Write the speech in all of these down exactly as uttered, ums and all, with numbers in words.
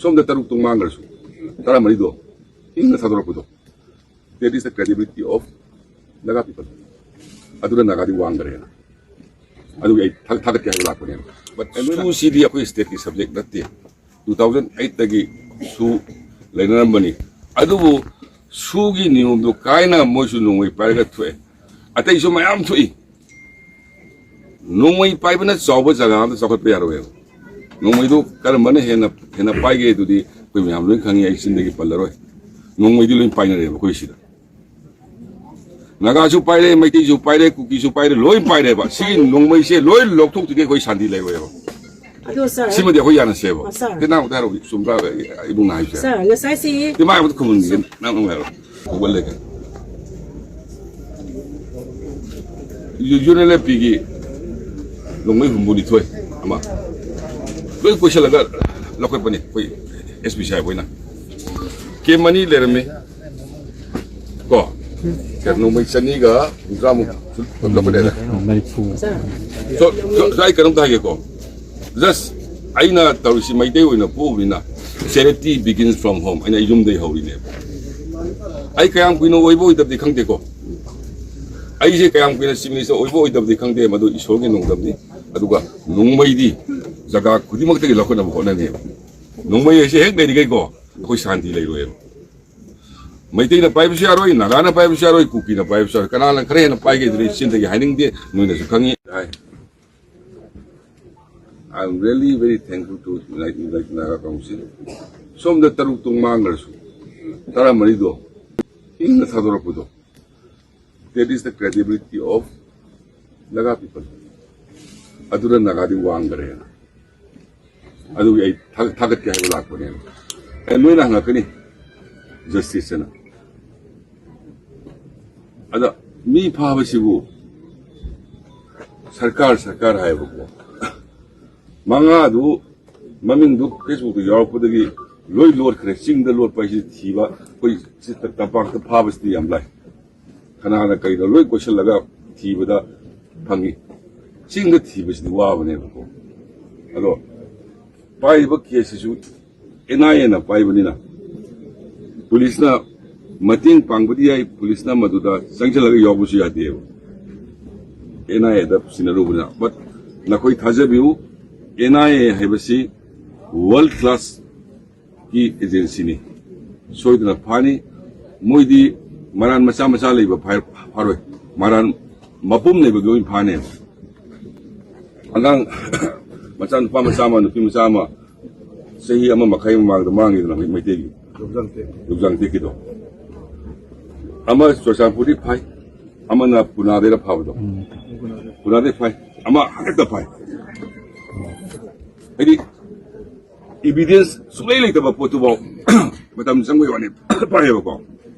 ꯁꯣꯝꯗ ꯇꯔꯨꯛꯇꯣ ꯃꯥꯡꯈ꯭ꯔꯁꯨ, ꯇꯔꯥꯃꯔꯤꯗꯣ ꯏꯪꯅ ꯊꯥꯗꯣꯔꯛꯄꯗꯣ, that is the credibility of Naga people. ꯑꯗꯨꯅ ꯅꯥꯒꯥꯗꯤ ꯋꯥꯡꯈ꯭ꯔꯦꯅ꯫ ꯑꯗꯨꯒꯤ ꯑꯩ ꯊꯥ-, ꯊꯥꯒꯠꯀꯦ ꯍꯥꯏꯕ ꯂꯥꯛꯄꯅꯦꯕ꯫ But ꯁꯨꯁꯤꯗꯤ ꯑꯩꯈꯣꯏ stateꯀꯤ subject ꯅꯠꯇꯦ꯫ Two thousand eightꯇꯒꯤ ꯁꯨ ꯂꯩꯅꯔꯝꯕꯅꯤ꯫ ꯑꯗꯨꯕꯨ ꯁꯨꯒꯤ ꯅꯤꯌꯣꯝꯗꯨ ꯀꯥꯏꯅ ꯃꯣꯏꯁꯨ ꯅꯣꯡꯃꯩ ꯄꯥꯏꯔꯒ ꯊꯣꯛꯑꯦ꯫ ꯑꯇꯩꯁꯨ ꯃꯌꯥꯝ ꯊꯣꯛꯏ꯫ ꯅꯣꯡꯃꯩ ꯄꯥꯏꯕꯅ ꯆꯥꯎꯕ ꯖꯒꯥ ꯑꯃꯗ ꯆꯥꯎꯈꯠꯄ ꯌꯥꯔꯣꯏꯕ꯫ ꯅꯣꯡꯃꯩꯗꯨ ꯀꯔꯝꯕꯅ ꯍꯦꯟꯅ, ꯍꯦꯟꯅ ꯄꯥꯏꯒꯦ ꯑꯗꯨꯗꯤ ꯑꯩꯈꯣꯏ ꯃꯌꯥꯝ ꯂꯣꯏ ꯈꯪꯉꯤ, ꯑꯩ ꯆꯤꯟꯗꯒꯤ ꯄꯜꯂꯔꯣꯏ꯫ ꯅꯣꯡꯃꯩꯗꯤ ꯂꯣꯏ ꯄꯥꯏꯅꯔꯦꯕ ꯑꯩꯈꯣꯏ ꯁꯤꯗ꯫ ꯅꯥꯒꯥꯁꯨ ꯄꯥꯏꯔꯦ, ꯃꯩꯇꯩꯁꯨ ꯄꯥꯏꯔꯦ, ꯀꯨꯀꯤꯁꯨ ꯄꯥꯏꯔꯦ, ꯂꯣꯏ ꯄꯥꯏꯔꯦꯕ꯫ ꯁꯤꯒꯤ ꯅꯣꯡꯃꯩꯁꯦ ꯂꯣꯏ ꯂꯧꯊꯣꯛꯇ꯭ꯔꯗꯤ ꯑꯩꯈꯣꯏ ꯁꯥꯟꯇꯤ ꯂꯩꯔꯣꯏꯕ꯫ ꯑꯗꯣ ꯁꯥꯔ, ꯁꯤꯃꯗꯤ ꯑꯩꯈꯣꯏ ꯌꯥꯅꯁꯦꯕ꯫ ꯁꯥꯔ꯫ ꯀꯩꯅꯣ ꯑꯝꯇ ꯍꯥꯏꯔꯛꯑꯣ, ꯆꯨꯝꯕ꯭ꯔꯥ? ꯏꯕꯨꯡꯅ ꯍꯥꯏꯕꯁꯦ꯫ ꯁꯥꯔ, ꯉꯁꯥꯏꯁꯤ ꯀꯩꯅꯣ ꯑꯝꯇ ꯈꯨꯝꯍꯟꯒꯦ, ꯅꯪ ꯑꯃꯨꯛ ꯍꯥꯏꯔꯛꯑꯣ꯫ ꯍꯧꯒꯠꯂꯒ U-, U N L F ꯄꯤꯒꯤ ꯅꯣꯡꯃꯩ ꯍꯨꯝꯐꯨ ꯅꯤꯊꯣꯏ ꯑꯃ ꯂꯣꯏ ꯀꯣꯏꯁꯤꯜꯂꯒ ꯂꯧꯈꯠꯄꯅꯤ ꯑꯩꯈꯣꯏ ꯑꯦꯁ ꯄꯤ ꯁꯥꯍꯦꯕ ꯍꯣꯏꯅ꯫ ꯀꯦꯝ ꯑꯅꯤ ꯂꯩꯔꯝꯃꯤ ꯀꯣ, ꯀꯩꯅꯣ, ꯅꯣꯡꯃꯩ ꯆꯅꯤꯒ ꯍꯨꯝꯗ꯭ꯔꯥꯃꯨꯛ ꯂꯧꯈꯠꯂꯦ꯫ ꯃꯔꯤꯐꯨ꯫ So, so, so, ꯑꯩ ꯀꯩꯅꯣꯝꯇ ꯍꯥꯏꯒꯦꯀꯣ꯫ Just ꯑꯩꯅ ꯇꯧꯔꯤꯁꯤ ꯃꯩꯇꯩ ꯑꯣꯏꯅ ꯄꯣꯛꯎꯕꯅꯤꯅ, charity begins from home꯫ ꯑꯩꯅ ꯑꯩ ꯌꯨꯝꯗꯒꯤ ꯍꯧꯔꯤꯅꯦꯕ꯫ ꯑꯩ ꯀꯌꯥꯝ ꯀꯨꯏꯅ ꯑꯣꯏꯕ ꯑꯣꯏꯗꯕꯗꯤ ꯈꯪꯗꯦꯀꯣ꯫ ꯑꯩꯁꯦ ꯀꯌꯥꯝ ꯀꯨꯏꯅ chief minister ꯑꯣꯏꯕ ꯑꯣꯏꯗꯕꯗꯤ ꯈꯪꯗꯦ, ꯃꯗꯨ ꯏꯁꯣꯔꯒꯤ ꯅꯣꯡꯗꯝꯅꯤ꯫ ꯑꯗꯨꯒ ꯅꯣꯡꯃꯩꯗꯤ ꯖꯒꯥ ꯈꯨꯗꯤꯡꯃꯛꯇꯒꯤ ꯂꯧꯈꯠꯅꯕ ꯍꯣꯠꯅꯅꯦꯕ꯫ ꯅꯣꯡꯃꯩ ꯑꯁꯤ ꯍꯦꯛ ꯂꯩꯔꯤꯈꯩꯀꯣ, ꯑꯩꯈꯣꯏ ꯁꯥꯟꯇꯤ ꯂꯩꯔꯣꯏꯕ꯫ ꯃꯩꯇꯩꯅ ꯄꯥꯏꯕꯁꯨ ꯌꯥꯔꯣꯏ, ꯅꯥꯒꯥꯅ ꯄꯥꯏꯕꯁꯨ ꯌꯥꯔꯣꯏ, ꯀꯨꯀꯤꯅ ꯄꯥꯏꯕꯁꯨ ꯌꯥꯔꯣꯏ꯫ ꯀꯅꯥꯅ ꯈꯔ ꯍꯦꯟꯅ ꯄꯥꯏꯒꯦ ꯑꯗꯨꯗꯤ ꯆꯤꯟꯗꯒꯤ ꯍꯥꯏꯅꯤꯡꯗꯦ, ꯅꯣꯏꯅꯁꯨ ꯈꯪꯉꯤ꯫ ꯍꯥꯏ꯫ I am really very thankful to United, United Naga Council. ꯁꯣꯝꯗ ꯇꯔꯨꯛꯇꯣ ꯃꯥꯡꯈ꯭ꯔꯁꯨ, ꯇꯔꯥꯃꯔꯤꯗꯣ ꯏꯪꯅ ꯊꯥꯗꯣꯔꯛꯄꯗꯣ, that is the credibility of Naga people. ꯑꯗꯨꯅ ꯅꯥꯒꯥꯗꯤ ꯋꯥꯡꯈ꯭ꯔꯦꯅ꯫ ꯑꯗꯨꯒꯤ ꯑꯩ ꯊꯥ-, ꯊꯥꯒꯠꯀꯦ ꯍꯥꯏꯕ ꯂꯥꯛꯄꯅꯦꯕ꯫ ꯑꯦ, ꯅꯣꯏꯅ ꯍꯪꯉꯛꯀꯅꯤ, justice ꯑꯅ꯫ ꯑꯗ ꯃꯤ ꯐꯥꯕꯁꯤꯕꯨ ꯁꯔꯀꯥꯔ, ꯁꯔꯀꯥꯔ ꯍꯥꯏꯌꯦꯕꯀꯣ꯫ ꯃꯉꯥꯗꯨ ꯃꯃꯤꯡꯗꯨ Facebook ꯇ ꯌꯥꯎꯔꯛꯄꯗꯒꯤ ꯂꯣꯏ ꯂꯣꯠꯈ꯭ꯔꯦ꯫ ꯆꯤꯡꯗ ꯂꯣꯠꯄ ꯍꯥꯏꯁꯤ ꯊꯤꯕ, ꯑꯩꯈꯣꯏ ꯁꯤ ꯇꯝꯄꯥꯛꯇ ꯐꯥꯕꯁꯤꯗꯤ ꯌꯥꯝ ꯂꯥꯏ꯫ ꯀꯅꯥꯅ ꯀꯩꯅꯣ ꯂꯣꯏ ꯀꯣꯏꯁꯤꯜꯂꯒ ꯊꯤꯕꯗ ꯐꯪꯉꯤ꯫ ꯆꯤꯡꯗ ꯊꯤꯕꯁꯤꯗꯤ ꯋꯥꯕꯅꯦꯕꯀꯣ꯫ ꯑꯗꯣ ꯄꯥꯏꯔꯤꯕ case ꯁꯤꯁꯨ ꯑꯦꯟ ꯑꯥꯏ ꯑꯦꯅ ꯄꯥꯏꯕꯅꯤꯅ ꯄꯨꯂꯤꯁꯅ ꯃꯇꯦꯡ ꯄꯥꯡꯕꯗꯤ ꯌꯥꯏ, ꯄꯨꯂꯤꯁꯅ ꯃꯗꯨꯗ ꯆꯪꯁꯤꯜꯂꯒ ꯌꯥꯎꯕꯁꯨ ꯌꯥꯗꯦꯕ, ꯑꯦꯟ ꯑꯥꯏ ꯑꯦꯗ ꯁꯤꯟꯅꯔꯨꯕꯅꯤꯅ꯫ But ꯅꯈꯣꯏ ꯊꯥꯖꯕꯤꯌꯨ, ꯑꯦꯟ ꯑꯥꯏ ꯑꯦ ꯍꯥꯏꯕꯁꯤ ꯋꯥꯔꯜ ꯀ꯭ꯂꯥꯁꯀꯤ ꯑꯦꯖꯦꯟꯁꯤꯅꯤ꯫ ꯁꯣꯏꯗꯅ ꯐꯥꯅꯤ꯫ ꯃꯣꯏꯗꯤ ꯃꯔꯥꯟ ꯃꯆꯥ ꯃꯆꯥ ꯂꯩꯕ ꯐꯥ-, ꯐꯥꯔꯣꯏ, ꯃꯔꯥꯟ ꯃꯄꯨꯝ ꯂꯩꯕꯗꯨ ꯑꯣꯏꯅ ꯐꯥꯅꯦꯕ꯫ ꯑꯉꯥꯡ ꯃꯆꯥ, ꯅꯨꯄꯥ ꯃꯆꯥ ꯑꯃ, ꯅꯨꯄꯤ ꯃꯆꯥ ꯑꯃ, ꯆꯍꯤ ꯑꯃ ꯃꯈꯥꯏ ꯃꯃꯥꯡꯗ ꯃꯥꯡꯉꯤꯗꯅ ꯃꯩ-, ꯃꯩꯇꯩꯒꯤ ꯂꯨꯞꯖꯥꯡ ꯇꯦꯛ꯫ ꯂꯨꯞꯖꯥꯡ ꯇꯦꯛꯀꯤꯗꯣ꯫ ꯑꯃ ꯆꯨꯔꯆꯥꯟꯄꯨꯔꯗꯤ ꯐꯥꯏ, ꯑꯃꯅ ꯄꯨꯅꯥꯗꯩꯔ ꯐꯥꯕꯗꯣ꯫ ꯎꯝ꯫ ꯄꯨꯅꯥꯗꯩ ꯐꯥꯏ, ꯑꯃ ꯍꯦꯛꯇ ꯐꯥꯏ꯫ ꯍꯥꯏꯗꯤ, ꯏꯕꯤꯗꯦꯟꯁ ꯁꯨꯡꯂꯩ ꯂꯩꯇꯕ ꯄꯣꯠꯇꯨꯐꯥꯎ ꯃꯇꯝ ꯆꯪꯕꯒꯤ ꯋꯥꯅꯤ ꯐꯥꯏꯌꯦꯕꯀꯣ꯫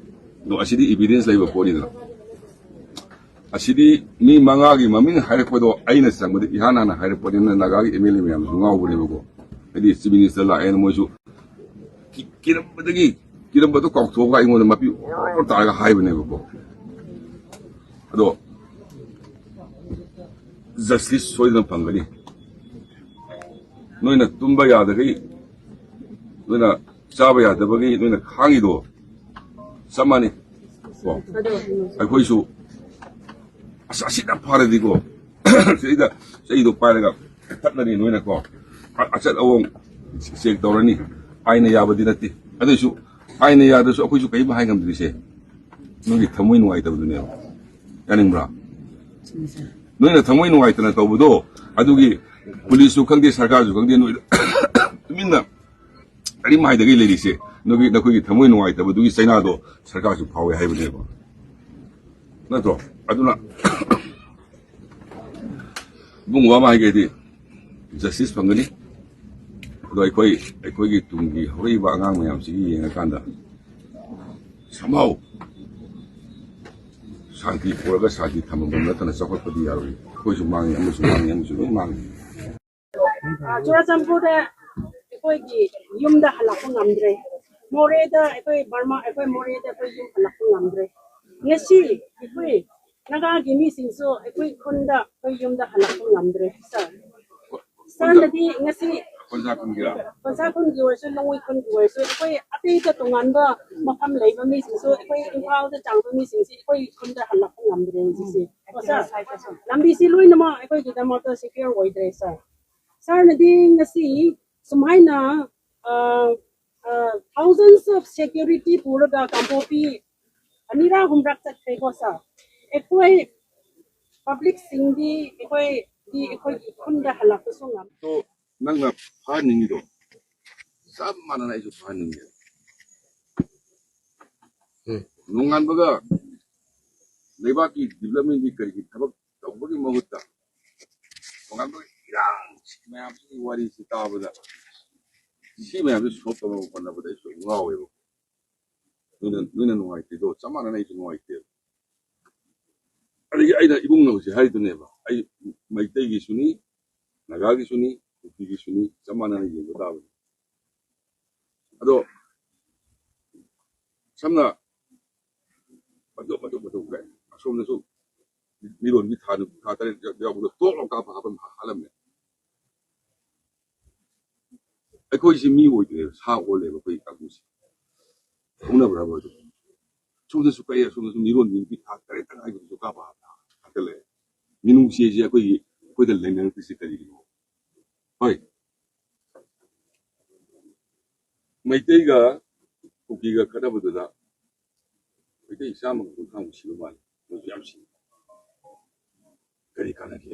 ꯑꯗꯣ ꯑꯁꯤꯗꯤ ꯏꯕꯤꯗꯦꯟꯁ ꯂꯩꯕ ꯄꯣꯠꯅꯤꯗꯅ꯫ ꯑꯁꯤꯗꯤ ꯃꯤ ꯃꯉꯥꯒꯤ ꯃꯃꯤꯡ ꯍꯥꯏꯔꯛꯄꯗꯣ ꯑꯩꯅ ꯆꯪꯕꯗ ꯏꯍꯥꯟ ꯍꯥꯟꯅ ꯍꯥꯏꯔꯛꯄꯅꯤꯅ ꯅꯥꯒꯥꯒꯤ ꯑꯦꯝ ꯑꯦꯜ ꯑꯦ ꯃꯌꯥꯝꯁꯨ ꯉꯥꯎꯕꯅꯦꯕꯀꯣ꯫ ꯍꯥꯏꯗꯤ ꯆꯤꯐ ꯃꯤꯅꯤꯁꯇꯔ ꯂꯥꯛꯑꯦꯅ ꯃꯣꯏꯁꯨ ꯀꯤ-, ꯀꯤꯔꯝꯕꯗꯒꯤ, ꯀꯤꯔꯝꯕꯗꯣ ꯀꯥꯎꯊꯣꯛꯑꯒ ꯑꯩꯉꯣꯟꯗ ꯃꯄꯤ ꯑꯣꯔꯣ ꯇꯥꯔꯒ ꯍꯥꯏꯕꯅꯦꯕꯀꯣ꯫ ꯑꯗꯣ ꯖꯁꯇꯤꯁ ꯁꯣꯏꯗꯅ ꯐꯪꯒꯅꯤ꯫ ꯅꯣꯏꯅ ꯇꯨꯝꯕ ꯌꯥꯗꯈꯩ, ꯅꯣꯏꯅ ꯆꯥꯕ ꯌꯥꯗꯕꯒꯤ ꯅꯣꯏꯅ ꯈꯥꯡꯉꯤꯗꯣ ꯆꯞ ꯃꯥꯟꯅꯩ ꯀꯣ꯫ ꯑꯩꯈꯣꯏꯁꯨ ꯑꯁ, ꯑꯁꯤꯅ ꯐꯔꯗꯤꯀꯣ, ꯁꯤꯗ ꯆꯩꯗꯣ ꯄꯥꯏꯔꯒ ꯊꯠꯂꯅꯤ ꯅꯣꯏꯅꯀꯣ꯫ ꯑ-, ꯑꯆꯠ ꯑꯋꯣꯡ ꯆꯦꯛ ꯇꯧꯔꯅꯤ, ꯑꯥꯏꯟꯅ ꯌꯥꯕꯗꯤ ꯅꯠꯇꯦ꯫ ꯑꯗꯨꯏꯁꯨ ꯑꯥꯏꯟꯅ ꯌꯥꯗ꯭ꯔꯁꯨ ꯑꯩꯈꯣꯏꯁꯨ ꯀꯔꯤꯝ ꯍꯥꯏ ꯉꯝꯗ꯭ꯔꯤꯁꯦ ꯅꯣꯏꯒꯤ ꯊꯃꯣꯏ ꯅꯨꯡꯉꯥꯏꯇꯕꯗꯨꯅꯦꯕ꯫ ꯌꯥꯅꯤꯡꯕ꯭ꯔꯥ? ꯅꯣꯏꯅ ꯊꯃꯣꯏ ꯅꯨꯡꯉꯥꯏꯇꯅ ꯇꯧꯕꯗꯣ, ꯑꯗꯨꯒꯤ ꯄꯨꯂꯤꯁꯁꯨ ꯈꯪꯗꯦ, ꯁꯔꯀꯥꯔꯁꯨ ꯈꯪꯗꯦ, ꯅꯣꯏꯗ ꯇꯨꯃꯤꯟꯅ ꯀꯔꯤꯝ ꯍꯥꯏꯗꯒꯩ ꯂꯩꯔꯤꯁꯦ ꯅꯈꯣꯏꯒꯤ, ꯅꯈꯣꯏꯒꯤ ꯊꯃꯣꯏ ꯅꯨꯡꯉꯥꯏꯇꯕꯗꯨꯒꯤ ꯆꯩꯅꯥꯗꯣ ꯁꯔꯀꯥꯔꯁꯨ ꯐꯥꯎꯋꯦ ꯍꯥꯏꯕꯅꯦꯕ, ꯅꯠꯇ꯭ꯔꯣ? ꯑꯗꯨꯅ ꯏꯕꯨꯡꯉꯣ ꯑꯃ ꯍꯥꯏꯒꯦꯗꯤ, ꯖꯁꯇꯤꯁ ꯐꯪꯒꯅꯤ꯫ ꯑꯗꯣ ꯑꯩꯈꯣꯏ, ꯑꯩꯈꯣꯏꯒꯤ ꯇꯨꯡꯒꯤ ꯍꯧꯔꯛꯏꯕ ꯑꯉꯥꯡ ꯃꯌꯥꯝꯁꯤꯒꯤ ꯌꯦꯡꯉꯀꯥꯟꯗ somehow ꯁꯥꯟꯇꯤ ꯄꯨꯔꯒ ꯁꯥꯟꯇꯤ ꯊꯝꯃꯝꯕ ꯅꯠꯇꯅ ꯆꯥꯎꯈꯠꯄꯗꯤ ꯌꯥꯔꯣꯏ꯫ ꯑꯩꯈꯣꯏꯁꯨ ꯃꯥꯡꯉꯤ, ꯑꯃꯁꯨ ꯃꯥꯡꯉꯤ, ꯑꯃꯁꯨ ꯂꯣꯏ ꯃꯥꯡꯉꯤ꯫ ꯑ, ꯆꯨꯔꯥꯆꯥꯟꯄꯨꯔꯗ ꯑꯩꯈꯣꯏꯒꯤ ꯌꯨꯝꯗ ꯍꯜꯂꯛꯄ ꯉꯝꯗ꯭ꯔꯦ꯫ ꯃꯣꯔꯦꯗ ꯑꯩꯈꯣꯏ ꯕꯔꯃꯥ, ꯑꯩꯈꯣꯏ ꯃꯣꯔꯦꯗ ꯑꯩꯈꯣꯏ ꯌꯨꯝ ꯍꯜꯂꯛꯄ ꯉꯝꯗ꯭ꯔꯦ꯫ ꯉꯁꯤ ꯑꯩꯈꯣꯏ ꯅꯥꯒꯥꯒꯤ ꯃꯤꯁꯤꯡꯁꯨ ꯑꯩꯈꯣꯏ ꯈꯨꯟꯗ, ꯑꯩꯈꯣꯏ ꯌꯨꯝꯗ ꯍꯜꯂꯛꯄ ꯉꯝꯗ꯭ꯔꯦ, ꯁꯥꯔ꯫ ꯁꯥꯔꯅꯗꯤ ꯉꯁꯤ ꯀꯣꯟꯁꯥ ꯈꯨꯟꯒꯤ ꯑꯣꯏꯔꯁꯨ, ꯂꯧꯉꯣꯏ ꯈꯨꯟꯒꯤ ꯑꯣꯏꯔꯁꯨ, ꯑꯩꯈꯣꯏ ꯑꯇꯩꯗ ꯇꯣꯉꯥꯟꯕ ꯃꯐꯝ ꯂꯩꯕ ꯃꯤꯁꯤꯡꯁꯨ, ꯑꯩꯈꯣꯏ ꯏꯝꯐꯥꯜꯗ ꯆꯥꯡꯕ ꯃꯤꯁꯤꯡꯁꯤ ꯑꯩꯈꯣꯏ ꯈꯨꯟꯗ ꯍꯜꯂꯛꯄ ꯉꯝꯗ꯭ꯔꯦ ꯍꯧꯖꯤꯛꯁꯦ꯫ ꯀꯣ ꯁꯥꯔ, ꯂꯝꯕꯤꯁꯤ ꯂꯣꯏꯅꯃꯛ ꯑꯩꯈꯣꯏꯒꯤꯗꯃꯛꯇ ꯁꯦꯀ꯭ꯌꯣꯔ ꯑꯣꯏꯗ꯭ꯔꯦ ꯁꯥꯔ꯫ ꯁꯥꯔꯅꯗꯤ ꯉꯁꯤ ꯁꯨꯃꯥꯏꯅ, ꯑ, ꯑ, thousands of security ꯄꯨꯔꯒ ꯀꯥꯡꯄꯣꯛꯄꯤ ꯑꯅꯤꯔꯛ ꯑꯍꯨꯝꯔꯛ ꯆꯠꯈ꯭ꯔꯦꯀꯣ ꯁꯥꯔ꯫ ꯑꯩꯈꯣꯏ ꯄꯕ꯭ꯂꯤꯛꯁꯤꯡꯗꯤ, ꯑꯩꯈꯣꯏꯗꯤ ꯑꯩꯈꯣꯏꯒꯤ ꯈꯨꯟꯗ ꯍꯜꯂꯛꯄꯁꯨ ꯉꯝ ꯑꯗꯣ ꯅꯪꯅ ꯐꯍꯟꯅꯤꯡꯉꯤꯗꯣ ꯆꯞ ꯃꯥꯟꯅꯅ ꯑꯩꯁꯨ ꯐꯍꯟꯅꯤꯡꯉꯦ꯫ ꯎꯝ꯫ ꯅꯣꯡꯉꯥꯟꯕꯒ ꯂꯩꯕꯥꯛꯀꯤ ꯗꯤꯕ꯭ꯂꯞꯃꯦꯟꯒꯤ ꯀꯔꯤꯒꯤ ꯊꯕꯛ ꯇꯧꯕꯒꯤ ꯃꯍꯨꯠꯇ ꯅꯣꯡꯉꯥꯟꯕꯒ ꯏꯔꯥꯡ ꯁꯤ ꯃꯌꯥꯝꯁꯤꯒꯤ ꯋꯥꯔꯤꯁꯤ ꯇꯥꯕꯗ ꯁꯤ ꯃꯌꯥꯝꯁꯤ ꯁꯣꯜꯕ ꯇꯧꯅꯕ ꯍꯣꯠꯅꯕꯗ ꯑꯩꯁꯨ ꯉꯥꯎꯋꯦꯕ꯫ ꯅꯣꯏꯅ, ꯅꯣꯏꯅ ꯅꯨꯡꯉꯥꯏꯇꯦꯗꯣ ꯆꯞ ꯃꯥꯟꯅꯅ ꯑꯩꯁꯨ ꯅꯨꯡꯉꯥꯏꯇꯦ꯫ ꯑꯗꯒꯤ ꯑꯩꯅ ꯏꯕꯨꯡꯅ ꯍꯧꯖꯤꯛ ꯍꯥꯏꯔꯤꯗꯨꯅꯦꯕ, ꯑꯩ ꯃꯩꯇꯩꯒꯤꯁꯨꯅꯤ, ꯅꯥꯒꯥꯒꯤꯁꯨꯅꯤ, ꯀꯨꯀꯤꯒꯤꯁꯨꯅꯤ, ꯆꯞ ꯃꯥꯟꯅꯅ ꯌꯦꯡꯕ ꯇꯥꯕꯅꯤ꯫ ꯑꯗꯣ ꯁꯝꯅ ꯃꯇꯨꯞ ꯃꯇꯨꯞ ꯃꯇꯨꯞ ꯀꯥꯏ ꯑꯁꯣꯝꯗꯁꯨ ꯃꯤꯔꯣꯟꯕꯤ ꯊꯥ ꯅꯤꯐꯨ, ꯊꯥ ꯇꯔꯦꯠ ꯌꯥꯎꯕꯗꯣ ꯇꯣꯛ ꯂꯥꯎ ꯀꯥꯞꯄ ꯍꯥꯠꯂꯝꯃꯦ꯫ ꯑꯩꯈꯣꯏꯁꯤ ꯃꯤ ꯑꯣꯏꯗ꯭ꯔꯦꯕ, ꯁꯥ ꯑꯣꯜꯂꯦꯕ ꯑꯩꯈꯣꯏ ꯀꯥꯡꯕꯨꯁꯦ꯫ ꯈꯪꯅꯕ꯭ꯔꯥ ꯃꯣꯏꯗꯣ? ꯁꯣꯝꯗꯁꯨ ꯀꯛꯑꯦ, ꯁꯣꯝꯗꯁꯨ ꯃꯤꯔꯣꯟꯕꯤ ꯅꯨꯄꯤ ꯊꯥ ꯇꯔꯦꯠꯇ ꯉꯥꯏꯕꯗꯨꯁꯨ ꯀꯥꯞꯄ ꯍꯥꯠꯂꯦ꯫ ꯃꯤꯅꯨꯡꯁꯤꯁꯦ ꯑꯩꯈꯣꯏꯒꯤ, ꯑꯩꯈꯣꯏꯗ ꯂꯩꯅꯔꯛꯇ꯭ꯔꯤꯁꯦ ꯀꯔꯤꯒꯤꯅꯣ? ꯍꯣꯏ, ꯃꯩꯇꯩꯒ ꯀꯨꯀꯤꯒ ꯈꯠꯅꯕꯗꯨꯗ ꯃꯩꯇꯩ ꯆꯥꯝꯃꯒ ꯀꯨꯟꯊ꯭ꯔꯥꯃꯨꯛ ꯁꯤꯕ ꯃꯥꯜꯂꯦ꯫ ꯃꯣꯏꯁꯨ ꯌꯥꯝ ꯁꯤ꯫ ꯀꯔꯤ ꯀꯥꯟꯅꯒꯦ?